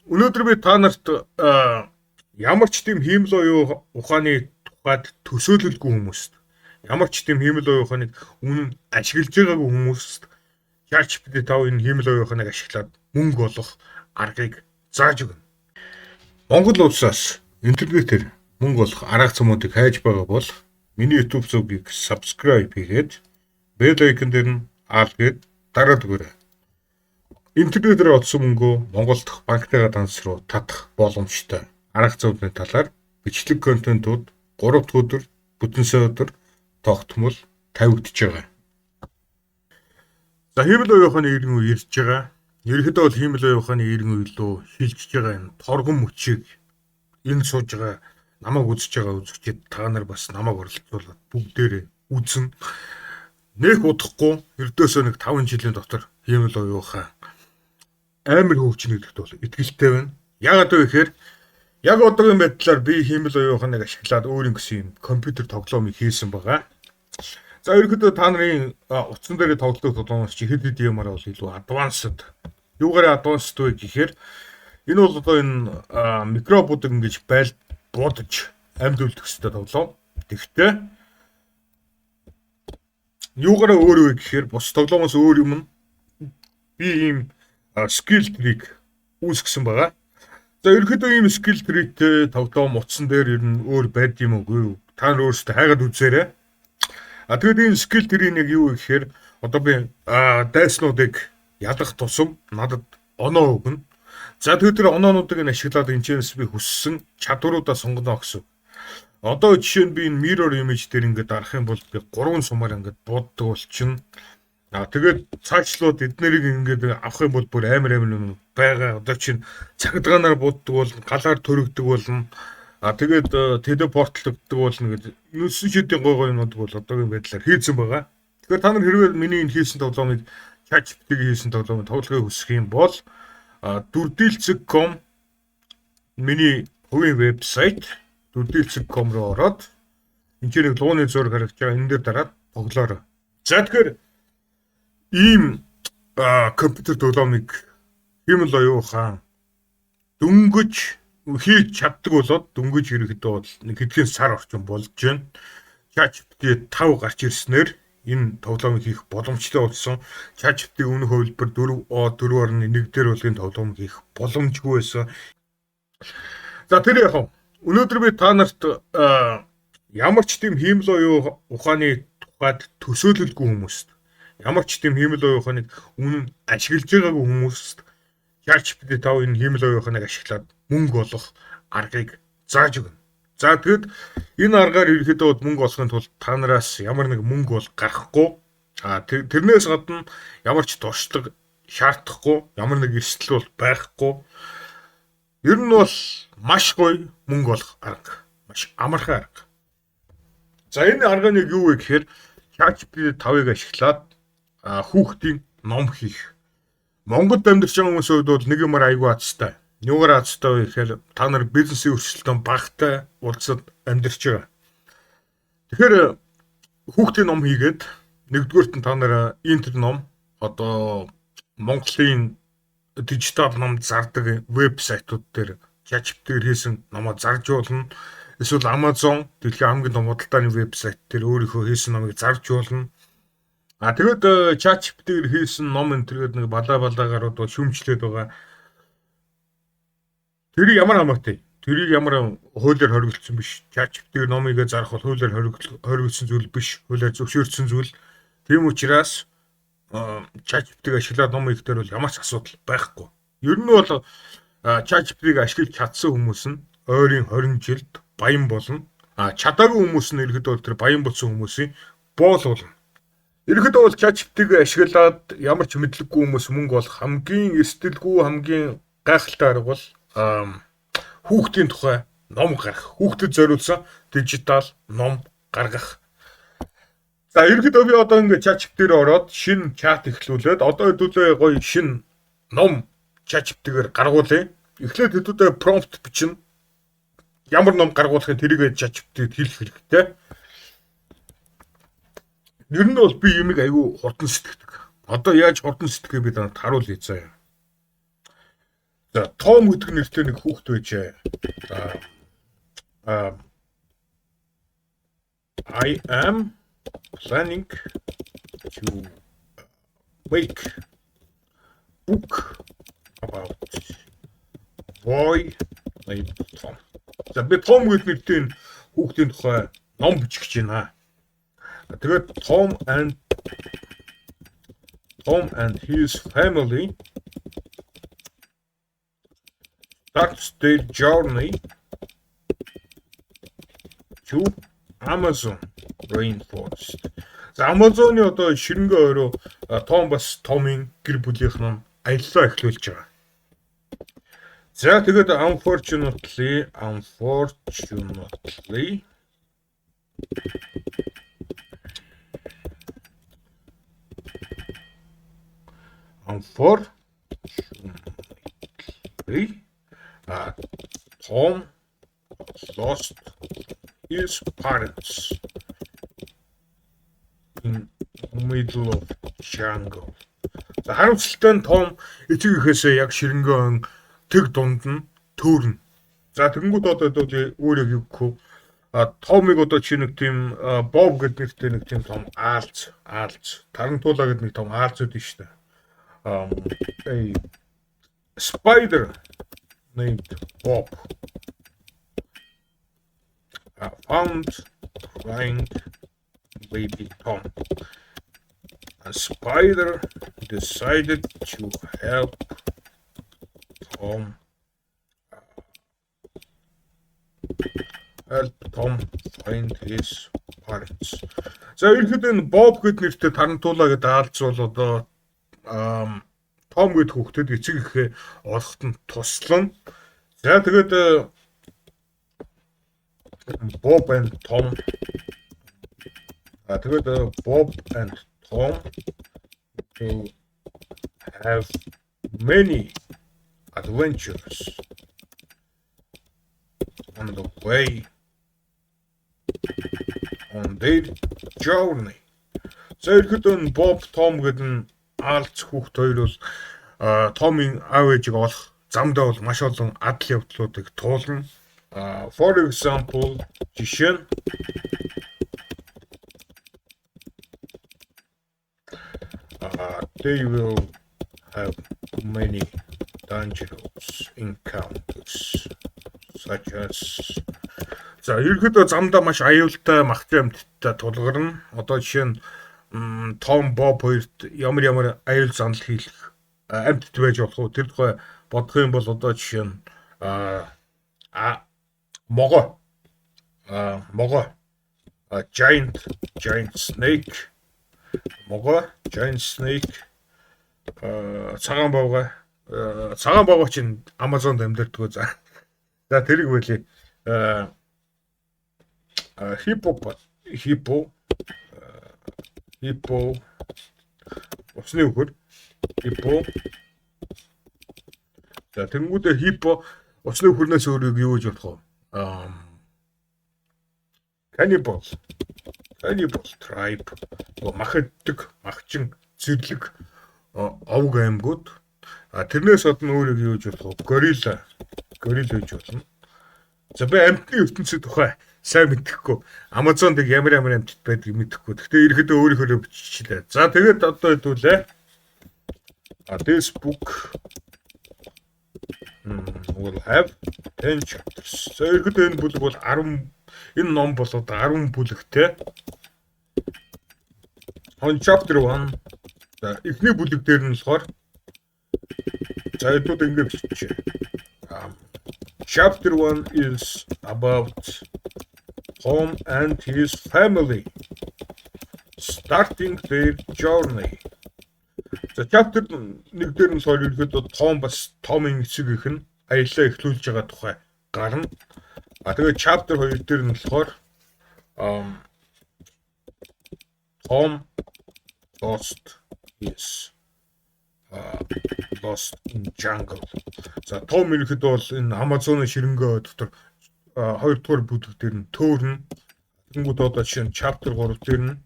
Өнөөдөр би та нарт ямар ч тийм хиймэл оюун ухааны тухайд төсөөлөлгүй хүмүүст, ямар ч тийм хиймэл оюун ухааныг үнэн ашиглаж байгаагүй хүмүүст ChatGPT 5 энэ хиймэл оюун ухааныг ашиглаад мөнгө олох аргыг зааж өгнө. Монгол улсаас интернетээр мөнгө олох арга замуудыг хайж байгаа бол миний YouTube сувгийг subscribe хийгээд bell icon дээр нь all гээд дараад өгөөрэй. Интернетээр олсон мөнгөө Монгол дахь банктайгаа данс руу татах боломжтой. Арга замын талаар бичлэг контентууд 3 дахь өдөр, бүтэн сайн өдөр тогтмол тавигдж байгаа. За, хиймэл оюун ухааны иргэн үе ирж байгаа. Ерөнхийдөө бол хиймэл оюун ухааны иргэн үе рүү шилжиж байгаа энэ торгон мөчийг энэ сууж байгаа, намайг үзэж байгаа үзэгчид та нар бас намайг оролцуулаад бүгдээрээ үзэн нэх удахгүй, ердөөсөө нэг 5 жилийн дотор хиймэл оюун ухаан амар хөгжинэ гэдэгт бол итгэлтэй байна. Яагаад вэ гэхээр яг одоогийн байдлаар би хиймэл оюун ухааныг ашиглаад өөрийн гэсэн юм компьютер тоглоомыг хийсэн байгаа. За, ерөнхийдөө та нарын утсан дээр тоглодог тоглоомоос чи хэд хэд юмараа бол илүү advanced. Юугаараа advanced вэ гэхээр энэ бол одоо энэ микробуудыг ингэж байл будаж амьд үлдэх хэрэгтэй тоглоом. Тэгэхдээ юугаараа өөр вэ гэхээр бус тоглоомоос өөр юм нь би ийм skill tree үүсгэсэн байгаа. За, ерөнхийдөө ийм skill tree-тэй тоглоом утсан дээр ер нь өөр байд юм уу? Та нар өөрсдөө хайгаад үзээрэй. А тэгээд энэ skill tree нэг юу гэхээр одоо би дайснуудыг ялах тусам надад оноо өгнө. За, тэгээд тэр оноонуудыг нь ашиглаад энэ би хүссэн чадваруудаа сонгоно гэсэн. Одоо жишээ нь би энэ mirror image дээр ингээд дарах юм бол би гурван сумаар ингээд бууддаг болчихно. А тэгээд цаашлууд эднэрийг ингээд авах юм бол бүр амар амар юм байгаа. Одоо чинь цагдгаанаар бууддаг бол, галаар төрөгдөг болно. А тэгээд телепортлогддог болно гэдэг. Нүсэн шидийн гой гой юмнууд бол одоогийн байдлаар хийцэн байгаа. Тэгэхээр та нар хэрвээ миний энэ хийсэн тоглоомыг, ChatGPT-ийн хийсэн тоглоомыг тоглохыг хүсэх юм бол дүрдэлцэг.com, миний хувийн вебсайт дүрдэлцэг.com руу ороод энэ ч нэг лууны зураг харагдаж байгаа. Энэ дээр дараад тоглоорой. За, тэгэхээр ийм компьютер тоглоомыг хиймэл оюун ухаан дөнгөж хийж чаддаг болоод дөнгөж ерөнхийдөө бол нэг хэдхэн сар орчим болж байна. ChatGPT 5 гарч ирснээр энэ тоглоомыг хийх боломжтой болсон. ChatGPT өмнөх хувилбар 4 O 4.1 дээр бол энэ тоглоомыг хийх боломжгүй байсан. За, тэр яг өнөөдөр би та нарт ямар ч тийм хиймэл оюун ухааны тухайд төсөөлөлгүй хүмүүст, ямар ч тийм хиймэл оюун ухааныг үнэн ашиглаж байгаагүй хүмүүст ChatGPT 5 энэ хиймэл оюун ухааныг ашиглаад мөнгө олох аргыг зааж өгнө. За, тэгэд энэ аргаар ерөнхийдөө мөнгө олохын тулд та нараас ямар нэг мөнгө бол гарахгүй. А тэрнээс гадна ямар ч туршлага шаардахгүй, ямар нэг эрсдэл бол байхгүй. Ер нь бол маш гоё мөнгө олох арга. Маш амархан арга. За, энэ арга нэг юу вэ гэхээр ChatGPT 5-ыг ашиглаад хүүхдийн ном хийх. Монголд амьдарч байгаа хүмүүсийн хувьд бол нэг юмар айгүй азтай. Юугаар азтай вэ гэхээр та нар бизнесийн өрсөлдөөн багтай улсад амьдарч байгаа. Тэгэхээр хүүхдийн ном хийгээд нэгдүгээрт нь та нар интер ном, одоо Монголын дижитал ном зардаг вебсайтууд дээр ChatGPT-ээр хийсэн номоо зарж болно. Эсвэл Amazon, дэлхийн хамгийн том худалдааны вебсайт дээр өөрийнхөө хийсэн номыг зарж болно. А тэгээд ChatGPT-ээр хийсэн ном энэ төргээд нэг балаа балаагаар одоо шүүмжлээд байгаа. Тэрийг ямар хамаатай? Тэрийг ямар хуулиар хоригдсон биш. ChatGPT-ээр номыг зарах бол хуулиар хоригдсон зүйл биш. Хуулиар зөвшөөрсөн зүйл. Тийм учраас ChatGPT-г ашиглаад ном хийх дээр бол ямар ч асуудал байхгүй. Ер нь бол ChatGPT-г ашиглаж чадсан хүмүүс нь ойрын 20 жилд баян болно. А чадаагүй хүмүүс нь ерөнхийдөө бол тэр баян болсон хүмүүсийн боол болно. Ерөнхийдөө бол ChatGPT-г ашиглаад ямар ч мэдлэггүй хүмүүс мөнгө олох хамгийн эрсдэлгүй, хамгийн гайхалтай арга бол хүүхдийн тухай ном гаргах. Хүүхдэд зориулсан дижитал ном гаргах. За, ерөнхийдөө би одоо ингээд ChatGPT-ээр ороод шинэ чат эхлүүлээд одоо хэдүүлээ гоё шинэ ном ChatGPT-гээр гаргуулъя. Эхлээд хэдүүлээ prompt бичнэ. Ямар ном гаргуулахыг тэрийг ChatGPT-д хэлэх хэрэгтэй. Ер нь бол би юмыг айгүй хурдан сэтгэдэг. Одоо яаж хурдан сэтгэхээ би танад харуулъя заяа. За, Том гэдэг нэртэй нэг хүүхэд байжээ. I am planning to make book about boy named Tom. За, би Том гэдэг нэртэй энэ хүүхдийн тухай ном бичих гэж байна. Тэгээд Tom and his family starts their journey to Amazon rainforest. За, Амазоны одоо ширэнгэ ой руу Том бас Томын гэр бүлийнх нь аяллаа эхлүүлж байгаа. За, тэгээд unfortunately Tom lost his parents in middle of jungle. За, харамсалтай нь Том эцэг эхээсээ яг ширэнгэ ойн тэг дунд нь төөрнө. За, тэгэнгүүт одоо өөрөө юу гэх вэ? Томыг одоо чи нэг тийм Боб гэдэг нэртэй нэг тийм том аалз тарантула гэдэг нэг том аалз үүдэн шүү дээ. A spider named Bob found crying baby Tom. A spider decided to help Tom find his parents. За, ерөнхийдөө энэ Боб гэд нэртэй тарантула гэдэг аалз бол одоо Том гэд хүүхдэд эцэг эхээ олоход нь туслана. За, тэгээд Bob and Tom тэгээд Bob and Tom will have many adventures on the way on their journey. За, ерөнхийдөө энэ Боб, Том гэдэг нь аалз хүүхд хоёр бол Томын аав ээжийг олох замдаа бол маш олон адал явдлуудыг туулна. For example, жишээ нь they will have many dangerous encounters such as. За, ерөнхийдөө замдаа маш аюултай махчин амьтадтай тулгарна. Одоо жишээ нь Том, Боб хоёрт ямар ямар аюул занал хийх амьтад байж болох уу? Тэр тухай бодох юм бол одоо жишээ нь могой, giant snake, могой, giant snake, цагаан бовгой, цагаан бовгой чинь Амазонд амьдардаг. За, тэрийг байлээ. Hippo, усны үхэр, hippo. За, тэгэнгүүтээ hippo, усны үхэрнээс өөрийг юу гэж бодох вэ? Cannibal tribe, мах иддэг, махчин зэрлэг овг аймагуд. Тэрнээс гадна өөрийг юу гэж бодох вэ? Горилла гэж болно. За, би амьтны ертөнцийн тухай сайн мэдэхгүй. Амазонд ямар ямар амьтад байдгийг мэдэхгүй. Гэхдээ ерөөдөө өөрийнхөө биччихлээ. За, тэгээд одоо хэдүүлээ. This book will have 10 chapters. За, ерөөдөө энэ бүлэг бол 10, энэ ном бол одоо 10 бүлэгтэй. On chapter 1, за, эхний бүлэг дээр нь болохоор, за, хэдүүд ингэ биччихье. Chapter 1 is about Tom and his family starting their journey. За, chapter 1 дээр нь болохоор ерөнхийдөө Том бас Томын эцэг эх нь аяллаа эхлүүлж байгаа тухай гарна. А тэгээд chapter 2 дээр нь болохоор Tom lost his lost in jungle. За, Том ерөнхийдөө бол энэ Амазоны ширэнгэ дотор хоёрдугаар бүлэг дээр нь төөрнө. Тэнгүүд одоо жишээ нь chapter 3 дээр нь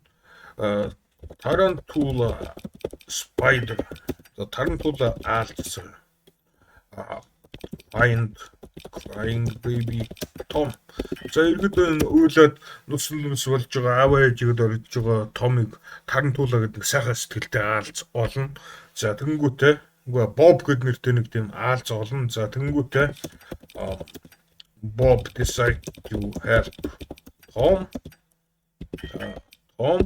Tarantula spider. За, Tarantula аалз. Find crying baby Tom. За, ерөөдөө энэ уйлаад нүс нүс болж байгаа, аав ээжигэд орж байгаа Томыг тарантула гэдэг сайхан сэтгэлтэй аалз олно. За, тэгэнгүүтээ, үгүй, Боб гэд нэртэй нэг тийм аалз олно. За, тэгэнгүүтээ Bob decide to help Tom. Tom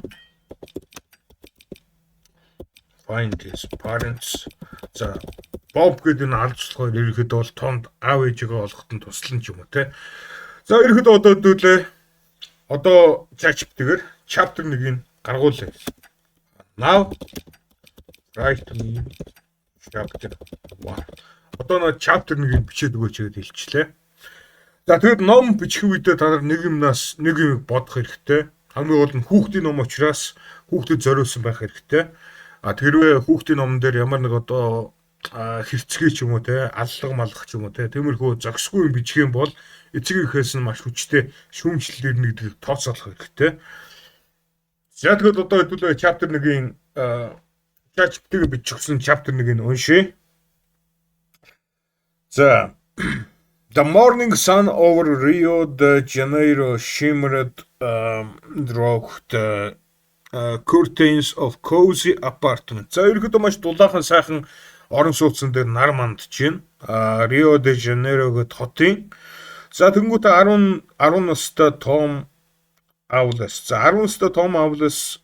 find his parents. За, Боб гэдэг энэ аалз болохоор ерөнхийдөө бол Томд аав ээжигээ олоход нь туслан ч юм уу, те. За, ерөнхийдөө одоо хэдүүлээ одоо ChatGPT-гээр chapter 1-ийг гаргуулъя. Now write me chapter 1. Одоо нөө chapter 1-ийг бичээд өгөөч гэдээ хэлчихлээ. За, тэгэд ном бичих үедээ та нар нэг юмнаас нэг юм бодох хэрэгтэй. Хамгийн гол нь хүүхдийн ном учраас хүүхдэд зориулсан байх хэрэгтэй. А тэрвээ хүүхдийн номон дээр ямар нэг одоо хэрцгий ч юм уу, те, аллага малгах ч юм уу, те, тиймэрхүү зохисгүй юм бичих юм бол эцэг эхээс нь маш хүчтэй шүүмжлэл ирнэ гэдгийг тооцоолох хэрэгтэй. За, тэгэхэд одоо хэдүүлээ chapter 1-ийн ChatGPT-г бичихсэн chapter 1-ийг уншъя. За. The morning sun over Rio de Janeiro shimmered through the curtains of cozy apartment. За, ерөнхийдөө маш дулаахан сайхан орон сууцсан дээр нар мандж байна. Рио де Жанейро гэдэг хотын. За, тэгэнгүүтээ 10 настай Том Авлес. За, 10 настай Том Авлес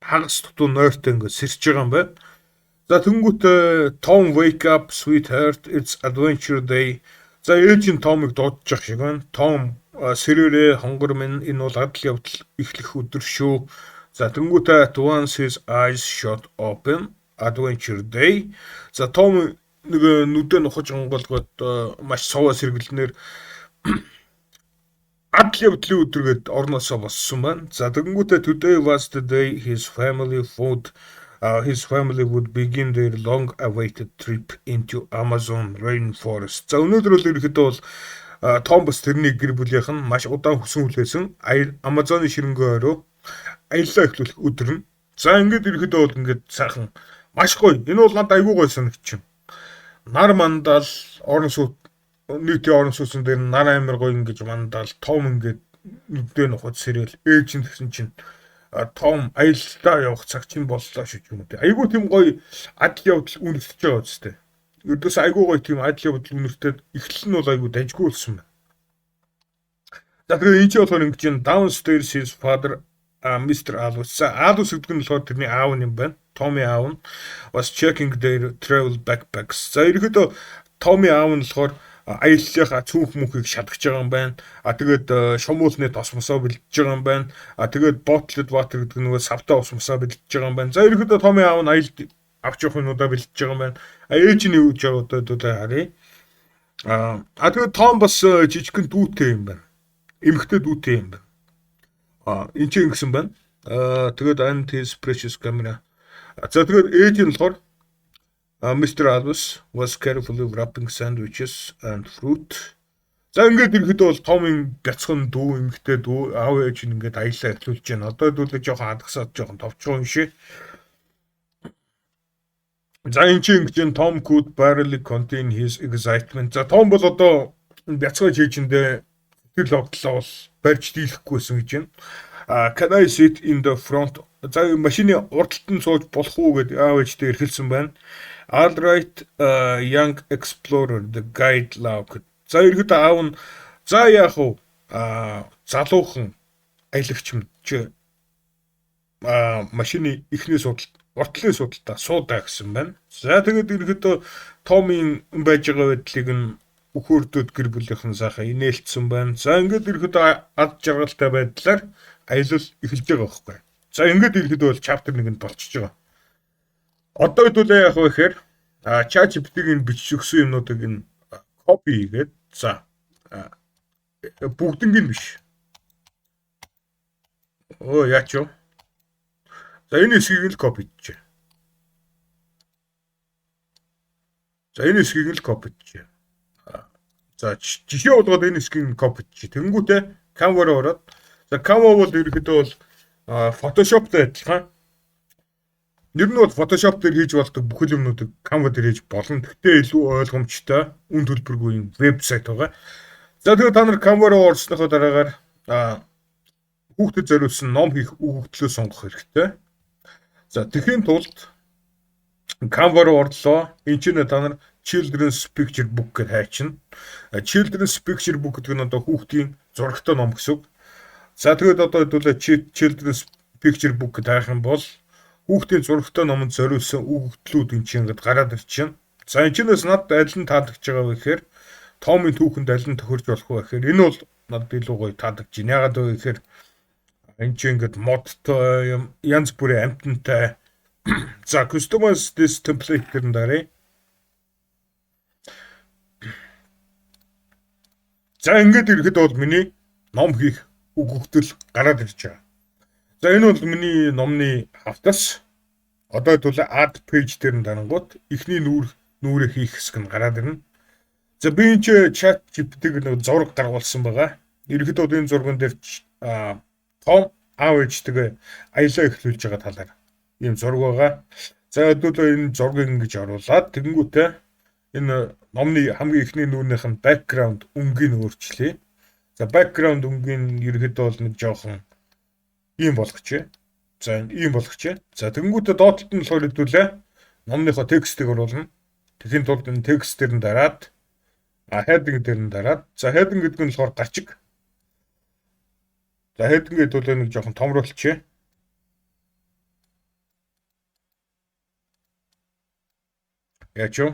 хагас дутуу нойртой ингээд сэрч байгаа юм байна. За, тэгэнгүүтээ "Tom, wake up, sweetheart, it's adventure day." За, ээж нь Томыг дуудаж явах шиг байна. Том, сэрээрээ, хонгор минь, энэ бол адал явдал эхлэх өдөр шүү. За, тэгэнгүүтээ at once his eyes shot open, adventure day. За, Том нэг нүдээ нухаж онгоолгоод маш совоо сэргэлнээр адал явдлын өдөр гээд орноосоо боссон байна. За, тэгэнгүүтээ today was the day his family would begin their long awaited trip into Amazon rainforest. За, өнөөдөр бол ерөнхийдөө бол Том бас тэрний гэр бүлийнх нь маш удаан хүсэн хүлээсэн Амазоны ширэнгүй ойроо аяллаа эхлүүлэх өдөр нь. За, ингээд ерөнхийдөө бол ингээд сайхан маш гоё. Энэ бол надад айгүй гоё санагдчих. Нар мандаал, орон суут, нийтийн орон сууцн дээр нар амар гоё ингэж мандаал, Том ингээд нүдээ нухад сэрэл, ээж нь тэгсэн чинь Том, аяллаа явах цаг чинь боллоо шүү юм үү. Айгүй тийм гоё адал явдал үнэртэж байгаа үстэй. Ердөөс айгүй гоё тийм адал явдал үнэртээд эхлэл нь бол айгүй дажгүй болсон байна. За, тэгээ энэ ч болохоор ингэж юм, downstairs his father, Mr. Alves. За, Alves гэдэг нь болохоор тэрний аав нь юм байна. Томми аав нь was checking their travel backpacks. За, ерөнхийдөө Томми аав нь болохоор аяллахаа цүнх мөнхийг шалгаж байгаа юм байна. А тэгээд шумуулны тос мосоо бэлдэж байгаа юм байна. А тэгээд bottled water гэдэг нөгөө савтай ус мосоо бэлдэж байгаа юм байна. За, ерөнхийдөө Томми аав нь аялалд авч явах юмудаа бэлдэж байгаа юм байна. А ээж нь юу гэж байгаа одоо харъя. А тэгээд Том бас жижигхэн дүүтэй юм байна. Эмэгтэй дүүтэй юм байна. А энэ ч ингэсэн байна. А тэгээд and his precious camera. За, тэгээд ээж нь болохоор Mr. Alves was carefully wrapping sandwiches and fruit. За, ингээд ерөнхийдөө бол Томын бяцхан дүү, эмэгтэй дүү, аав ээж нь ингээд аяллаа эхлүүлж байна. Одоо хэдүүлээ жоохон хадагсаад, жоохон товчхон юм шиг. За, энэ чинь ингэж Tom could barely contain his excitement. За, Том бол одоо бяцхан чийжэндээ сэтгэл огтлоо бол барьж дийлэхгүйсэн гэж байна. А "Can I sit in the front?" За, машины урд талд нь сууж болох уу гэд аав ээжтэй эрхэлсэн байна. "All right, young explorer," the guide laughed. За, ерөөдөө аав нь за яах вэ? А залуухан аялагч юм чи машины эхний суудал, урд талын суудалтаа суудаа гэсэн байна. За, тэгээд ерөөдөө Томын байж байгаа байдлыг нь өхөрдөд гэр бүлийнхэн сайхан инээлтсэн байна. За, ингээд ерөөдөө ад жаргалтай байдлаар аялал эхэлж байгаа байхгүй. За, ингээд ерөөдөө бол chapter 1-нд болчихж байгаа. Одоо хэдүүлээ яах вэ гэхээр ChatGPT-г бичиж өгсөн юмнуудыг нь copy хийгээд, за, бүгднийг биш. Өө, яач юу? За, энэ хэсгийг л copy хийчихье. За, энэ хэсгийг л copy хийчихье. За, жишээ болгоод энэ хэсгийг copy хийчихье. Тэнгүүтээ Canva руу ороод, за, Canva бол ерөнхийдөө бол Photoshop-тай адилхан. Ер нь бол Photoshop дээр хийж болдог бүхэл юмнуудыг Canva дээр хийж болно. Гэхдээ илүү ойлгомжтой, үн төлбөргүй юм вебсайт байгаа. За, тэгээд та нар Canva руу орсныхоо дараагаар хүүхдэд зориулсан ном хийх өгөгдлөө сонгох хэрэгтэй. За, тэгэхийн тулд Canva руу орлоо. Энд чинь та нар Children's Picture Book гэж хайчна. Children's Picture Book гэдэг нь одоо хүүхдийн зурагтай ном гэсэн үг. За, тэгээд одоо хэдүүлээ Children's Picture Book гэж хайх юм бол хүүхдийн зурагтай номонд зориулсан өгөгдлүүд энэ чинь ингээд гараад ирчихнэ. За, энэ чинээс надад аль нь таалагдж байгаа вэ гэхээр Томын түүхэнд аль нь тохирж болох вэ гэхээр энэ бол надад илүү гоё таалагдж байна. Яагаад вэ гэхээр энэ чинь ингээд модтой юм, янз бүрийн амьтантай. За, customize this template гэрэн даръя. За, ингээд ирэхэд бол миний ном хийх өгөгдөл гараад ирж байгаа. За, энэ бол миний номны хавтас. Одоо хэдүүл add page дээр нь дарангуут эхний нүүрээ хийх хэсэг нь гараад ирнэ. За, би энэ чи ChatGPT-г нэг зураг гаргуулсан байгаа. Ерөнхийдөө бол энэ зурган дээр Том аав ээжтэйгээ аялаа эхлүүлж байгаа талаар ийм зураг байгаа. За, хэдүүлээ энэ зургийг ингэж оруулаад тэгэнгүүтээ энэ номны хамгийн эхний нүүрнийх нь background өнгийг өөрчлөе. За, background өнгийн ерөнхийдөө бол нэг жоохон ийм болгочихъя. За, ийм болгочихъя. За, тэгэнгүүтээ доод талд нь болохоор хэдүүлээ номныхоо текстийг оруулна. Тэгэхийн тулд энэ текст дээр нь дараад heading дээр нь дараад, за, heading гэдэг нь болохоор гарчиг. За, heading гэдэг бол нэг жоохон томруулчихъя. Яаж юу?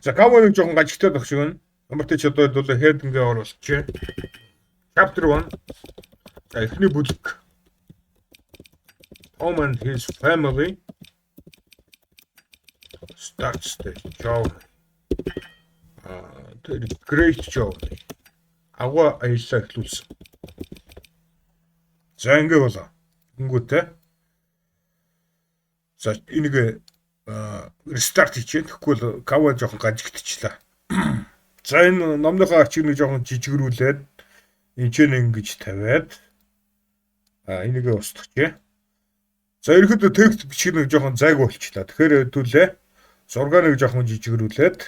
За, Canva нэг жоохон гажигтай байх шиг байна. Ямар ч одоо бол heading-гээ оруулчихъя. Chapter 1. За, эхний бүлэг. Tom and his family starts the journey. The great journey. Агуу аяллаа эхлүүлсэн. За, ингэ болоо. Тэнгүүтээ. За, энийг restart хийчихье. Тэгэхгүй бол Canva жоохон гажигдчихлаа. За, энэ номныхоо арчиг нэг жоохон жижигрүүлээд энэ ч ингэж тавиад энийгээ устгахъя. За, ерөнхийдөө текст бичих нэг жоохон зайг болчихлаа. Тэгэхээр хэдүүлээ зургаа нэг жоохон жижигрүүлээд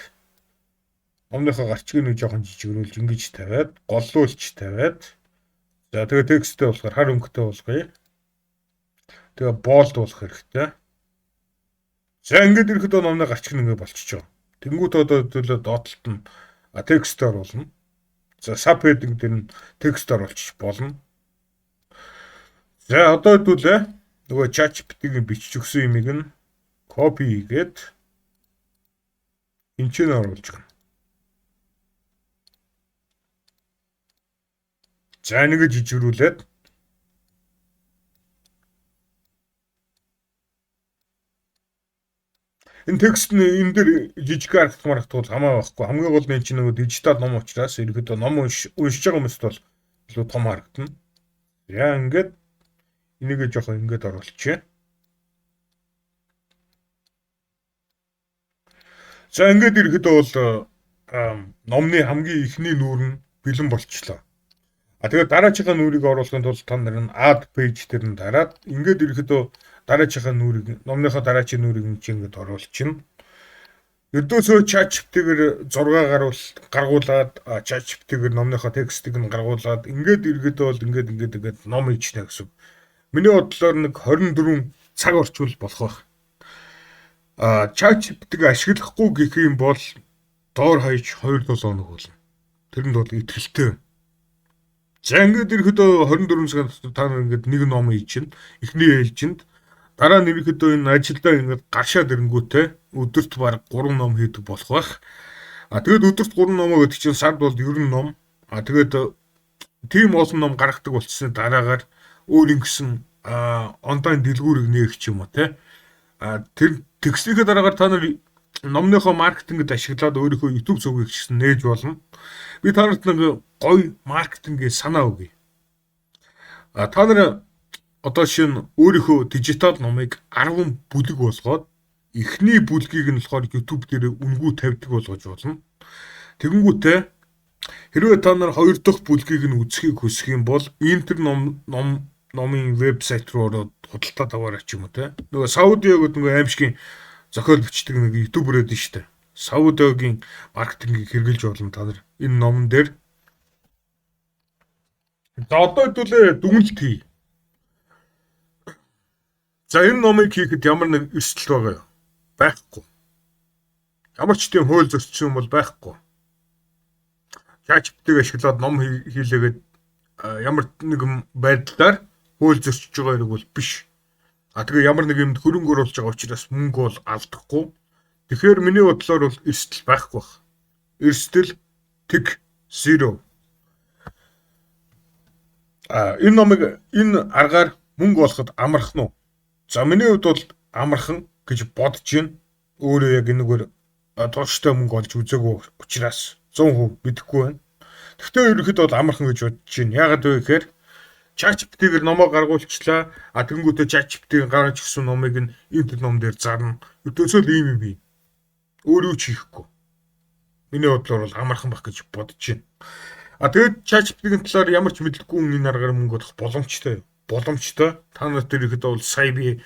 номныхоо гарчгийг нэг жоохон жижигрүүлж ингэж тавиад голлуулж тавиад, за, тэгээ тексттэй болохоор хар өнгөтэй болгоё. Тэгээ bold болох хэрэгтэй. За, ингээд ерөнхийдөө номны гарчиг нь ингэ болчихж байгаа. Тэнгүүт одоо хэдүүлээ доотлолт нь текст оруулна. За, subheading дээр нь текст оруулчих болно. За, одоо хэдүүлээ нөгөө ChatGPT-ийн бичиж өгсөн юмыг нь copy хийгээд энэ ч оруулж өгнө. За, нэгэ жижигрүүлээд энэ текст нь энэ дээр жижиг харагдах марагдах бол хамаа байхгүй. Хамгийн гол нь энэ чинь нөгөө дижитал ном учраас ерөнхийдөө ном уншиж байгаа хүмүүст бол илүү том харагдана. Яа, ингээд энийгээ жоохон ингээд оруулчихъя. За, ингээд ерөнхийдөө бол номны хамгийн эхний нүүр нь бэлэн болчихлоо. А тэгээд дараачихаа нүүрийг оруулахын тулд та нар нь add page дээр нь дараад ингээд ерөнхийдөө дараачихаа нүүрийг, номныхоо дараачийн нүүрийг энэ чинь ингээд оруулчихна. Ердөөсөө ChatGPT-гээр зураг гаргуулад, ChatGPT-гээр номныхоо текстийг нь гаргуулад ингээд ерөнхийдөө бол ингээд ингээд ингээд ном хийчихнэ гэсэн. Миний бодлоор нэг 24 цаг орчвол болох байх. ChatGPT-г ашиглахгүй гэх юм бол доор хаяж 2-7 хоног болно. Тэрэнд бол итгэлтэй. За, ингээд ерөнхийдөө 24 цагийн дотор та нар ингээд нэг ном хийчихнэ. Эхний ээлжинд, дараа нь ерөнхийдөө энэ ажилдаа ингээд гаршаад ирэнгүүтээ өдөрт бараг 3 ном хийдэг болох байх. А тэгээд өдөрт 3 номоо гэдэг чинь сард бол 90 ном. А тэгээд тийм олон ном гаргадаг болчихсны дараагаар өөр ингэсэн онлайн дэлгүүрийг нээх ч юм уу те. А тэр тэгснийхээ дараагаар та нар номныхоо маркетингд ашиглаад өөрийнхөө YouTube сувгийг ч гэсэн нээж болно. Би та нарт нэг гоё маркетингийн санаа өгье. А та нар одоо шинэ өөрийнхөө дижитал номыг 10 бүлэг болгоод Эхний бүлгийг нь болохоор YouTube дээр үнэгүй тавьдаг болгож болно. Тэгэнгүүтээ хэрвээ та нар хоёр дахь бүлгийг нь үзэхийг хүсэх юм бол Интер ном ном номын вебсайт руу ороод худалдаад аваарай ч юм уу те. Нөгөө Саудиа гэдэг нөгөө аимшигын зохиол бичдэг нэг YouTuber байдаг шүү дээ. Саудиагийн маркетингийг хэрэгжилж болно та нар энэ номон дээр. За, одоо хэдүүлээ дүгнэлт хий. За, энэ номыг хийхэд ямар нэг эрсдэл байгаа юу? Байхгүй. Ямар ч тийм хууль зөрчсөн юм бол байхгүй. ChatGPT-г ашиглаад ном хийлээгээд ямар нэгэн байдлаар хууль зөрчиж байгаа хэрэг бол биш. А тэгээ ямар нэг юмд хөрөнгө оруулж байгаа учраас мөнгө бол алдахгүй. Тэгэхээр миний бодлоор бол эрсдэл байхгүй байх. Эрсдэл тэг, 0. А энэ номыг энэ аргаар мөнгө олоход амархан уу? За, миний хувьд бол амархан гэж бодож байна. Өөрөө яг энэгээр тууштай мөнгө олж үзээгүй учраас 100% мэдэхгүй байна. Гэхдээ ерөнхийдөө бол амархан гэж бодож байна. Яагаад вэ гэхээр ChatGPT-гээр номоо гаргуулчлаа. А тэгэнгүүтээ ChatGPT-ийн гаргаж ирсэн номыг нь энэ ном дээр зарна. Өдөөсөө л ийм юм хий. Өөр юу ч хийхгүй. Миний бодлоор бол амархан байх гэж бодож байна. А тэгээд ChatGPT-ийн талаар ямар ч мэдлэггүй энэ аргаар мөнгө олох боломжтой. Боломжтой. Та нарт ерөнхийдөө бол сая би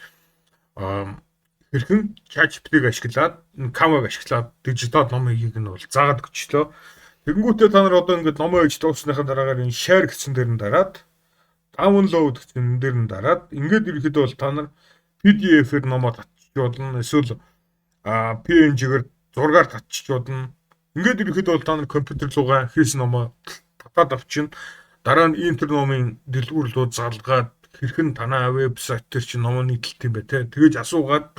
хэрхэн ChatGPT-г ашиглаад, Canva-г ашиглаад дижитал ном хийхийг нь бол заагаад өчлөө. Тэгэнгүүтээ та нар одоо ингээд номоо хийж дуусныхаа дараагаар энэ share гэсэн дээр нь дараад, download гэсэн дээр нь дараад, ингээд ерөнхийдөө бол та нар PDF-ээр номоо татчих болно. Эсвэл PNG-гээр зургаар татчих болно. Ингээд ерөнхийдөө бол та нар компьютер руугаа хийсэн номоо татаад авчина. Дараа нь интер номын дэлгүүр рүү залгаад, хэрхэн танаа вебсайт дээр чинь номоо нийтэлт юм бэ те. Тэгэж асуугаад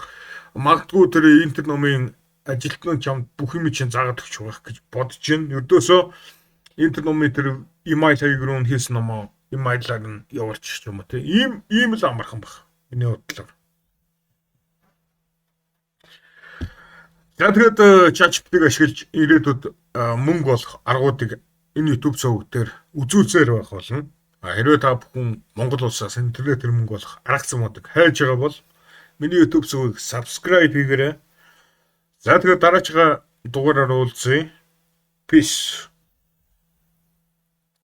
магадгүй тэр интер номын ажилтнууд чамд бүх юм чинь заагаад өгч байгаа гэж бодож байна. Ердөөсөө интер номын тэр email хаяг руу хийсэн номоо email-аар нь явуулчих юм уу те. Ийм л амархан баг. Миний бодлоор. За, тэгээд ChatGPT-г ашиглаж ирээдүйд мөнгө олох аргуудыг энэ YouTube суваг дээр үзүүлсээр байх болно. Хэрвээ та бүхэн Монгол улсаас интернетээр мөнгө олох арга замуудыг хайж байгаа бол миний YouTube сувгийг subscribe хийгээрэй. За, тэгээд дараачихаа дугаараар уулзъя. Peace.